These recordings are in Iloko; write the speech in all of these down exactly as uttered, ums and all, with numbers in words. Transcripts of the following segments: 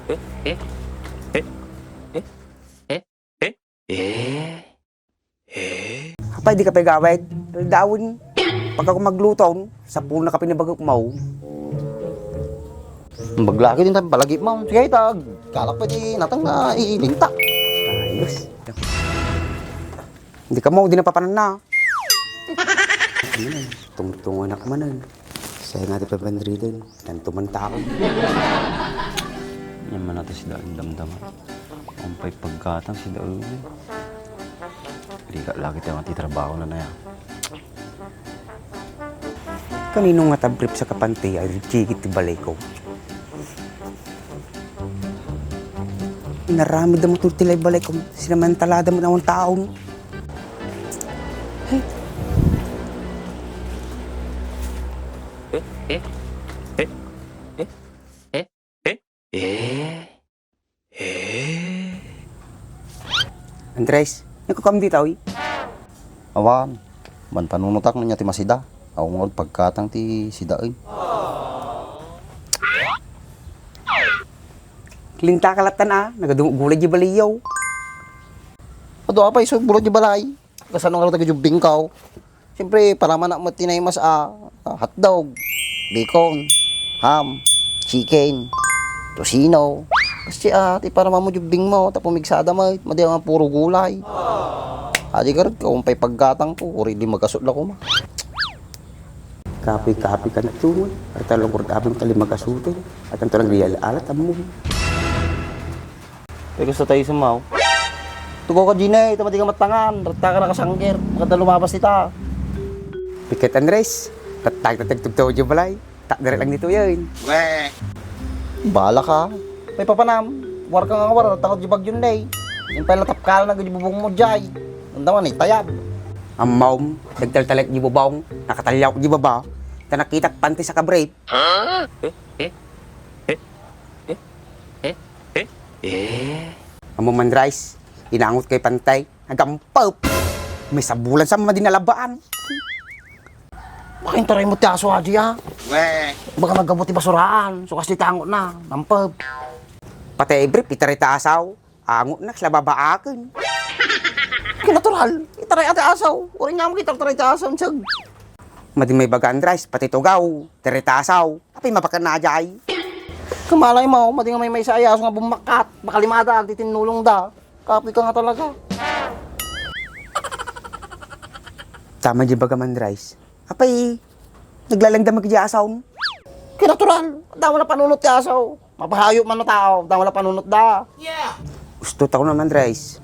Eh? Eh? Eh? Eh? Eh? Eh? Eh? Apay, di ka pay gawid? Aldawen. Pagka ko magluto, sapulo na ka pinabagok mo. Baglaki din tayo palagi mo. Sige, tag. Kalak pa di natang na ilinta. Ayos. Di ka mo, di napapanan na. Ano na, tungtungan ako manan. Saya nga di pa bandridin. Tanto man tao. Yan man natin sila ang damdaman. Ang pa'y pagkatang sila, uy. Di ka lagi tayo matitrabaho na na yan. Kanino nga ta brief sa kapanti ay rikikit ti balay ko? Naramid mo ti lay balay ko. Sinamantalada mo na ang taon. Eh, eh, eh, eh, eh, eh, eh, eh, eh. Andres, nagkukam dita, uy? Awan, manpanunotak no nia ti masida. Awan nga pagkatang ti sidaen. Linta ka latan a, nagadungog gulay di baliyaw. Adu apay isu gulay di balay. Kasano nga taga jubbing kaw? Siyempre, para manak met ti naimas a, a, hotdog, bacon, ham, chicken, tocino. Kasi, a, ti para mamo jubbing mo, ta pumigsada met, madi nga puro gulay. Adi garud ka, umpay pagkatang ko, uri di magasot la kuma. Kapi-kapi ka na tumo, arta lang kurut abang tali magasutin, at ang tulang real alat, amo. Ay, gusto tayo sumaw. Tugaw ka, Gina, ita madi ka matangan. Ratta ka nakasangger. Maganda lumabas ita. Piket Andres, ratta ka tagtugtaw di balay. Tak dara lang dito yan. Weh. Bala ka. May papanam. War ka nga war, ratta ka di bagyo na eh. Yung pala tapkal na di bubong mo, Jay. Ang daman eh, tayab. Ammaw, nagtaltalek di bubong, nakatalyaw di baba. Ta nakitak panti sa kabrep. Huh? Eh? Eh? Eh? Eh? Eh? Eh? Amo man, Rice, inangot kay pantay, nagampep. May sabulan sa madi nalabaan. Makaintaray mo ti aso, Adi, ah. Weh. Baga naggabu ti basuraan, so kasi tangot na, nampep. Pati ibrip, itaray ta asaw, angot na, sila babaaken. Kinatural, itaray ati asaw, uring nga mo itaray ta asaw, sag. Madi may baga, Andres, pati tugaw, itaray ta asaw. Apay mabakan na ajay. Kamalay mo, madi nga may maysa a yaso nga bummakkat, baka limada, agtitinulong da. Kapoy ka nga talaga. Tama di baga man, Rice. Apay, naglalanda man kadi asaw. Kinatural, damo na panunot ti asaw. Mapahayo man no tao, damo na panunot da. Gusto ta ko naman, Rice.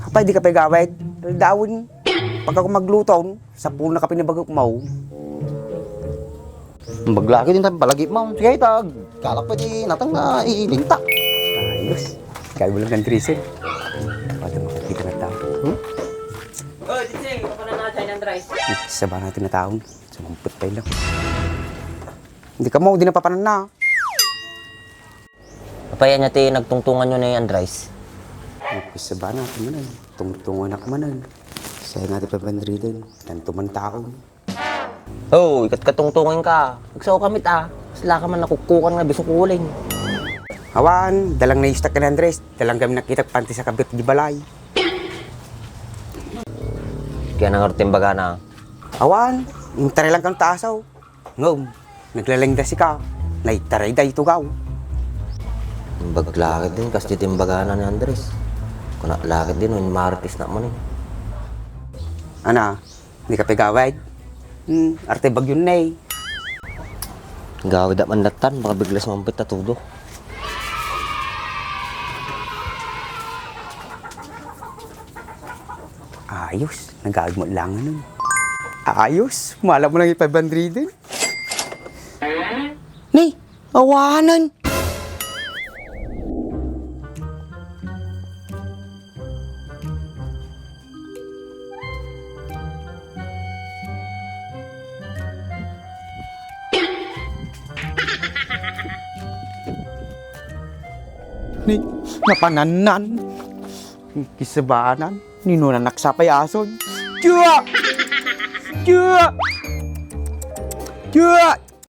Apay, di ka pay gawid? Dawen. Pagka ko magluto, sapulo na ka pinabagok mo. Baglaki din tayo palagi mo. Sige, tag. Kalak pa di natang na ilinta. Ayos. Kaya mo lang ng drizzle. Pati makakita na tao. Hmm? Oh, Jitsing, papanan na tayo ng rice. Saba natin na taon. Sumampot pa lang. Hindi ka mo, di napapanan na. Apay ania ti nagtungtungan yo ni Andres? Nagkusaba na ako manen. Tungtungan ako manen. Saya nga ti papanriden. Tanto man taon. Oh, ikat katungtungan ka. Agsaw kami ta. Sila ka man nakukkukan nga bisukuling. Awan, dalang na istak ni Andres. Dalang kami nakita panti sa kabit di balay. Kaya nangarot yung baga na. Awan, intare lang kang tasaw. Ngem, naglalengda sika, naitaray da itugaw. Imbag lakit din, kas ti timbagana ni Andres. Kuna lakit din, no, marites na man eh. Ana, di ka pigawid? Hmm, arte bagyo na eh. Gawid man datan, baka biglas mampit na tudo. Ayos, nagawid mo lang nun. Ayos, mala mo lang ipabandridin. Ni, awanan. Ni, napanannan. Kisabanan, ninunan naksapay ason. Jua! Jua! Jua!